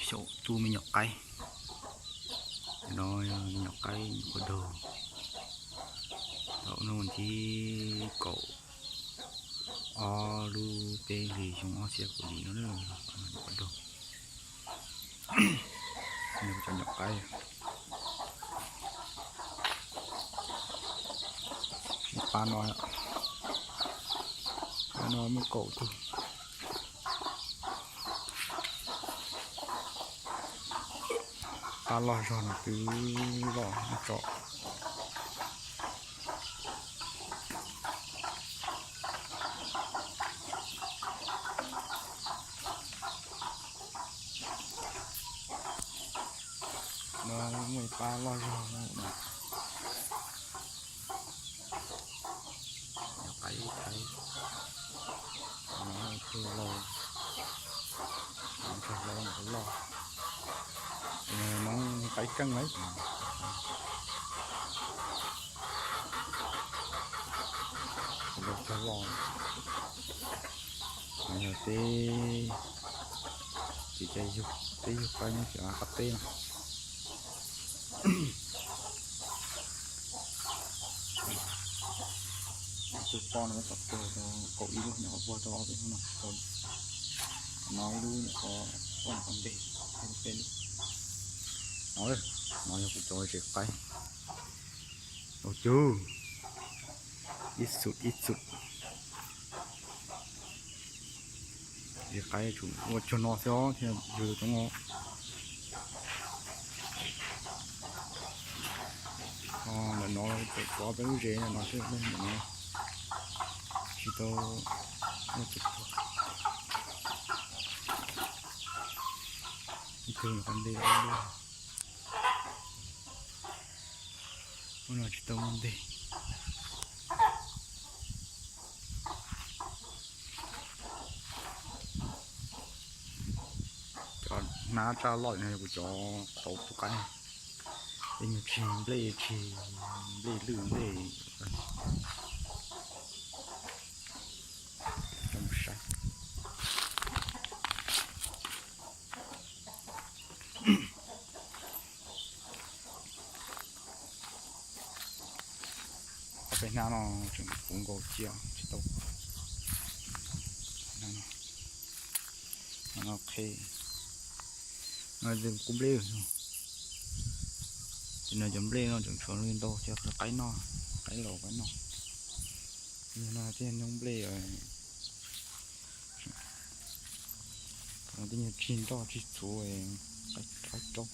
Xyaum tub me nyuam qaib. No me nyuam qaib nyuam qhuav daug. Thaum hnub thib kaum ob lub peb hlis xyoo ob txhiab kaum yim no, nyuam qhuav daug. Cov nyuam qaib, pab no, pab no muaj kaum tug. Pab loj zog no twb loj tso. No muaj ib pab loj zog no. Nyuam qaib Thaib, no tus lau, tus lau loj, no qaib keej lawm. Tus lau cog loj, yog teb, tsis cais yug, teb yug qaib no tsis qab teb no. Tus poj no tom tuag tau kaum ib lub, nyuam qhuav puag tau ob peb hnub no tsis tau. No ib lub nyuam qhuav poj nyuam qhuav ntes, peb lub. No, no yog kuv cov tsev qaib. Ua cug, ib xum ib xum. Tsev qaib tsuas ua cuag no xwb os thiaj yug tau coob os. Ntawm no tseem tshuav peb lub zes ntawm no xwb, ntawm no tsis tau muaj tus tuag. Ib tug nyuam qhuav ntes, ub no tsis tau muaj ntes. Cov hnab tsaj loj no yog kuv cov qhauv tub qaib. Tej nyuag tsig nplej, tsig nplej lwj nplej. Coj mus saib. Ob peb hnab no tseem puv nkaus cia tsis tau. No qhe, no qub nplej. Ces no cov nplej no tseem tshuav li ntau ces qaib noj, qaib laus qaib noj. No tej nyuag nplej, tej nyuag tsig nroj tsig txhuv, qaib raub.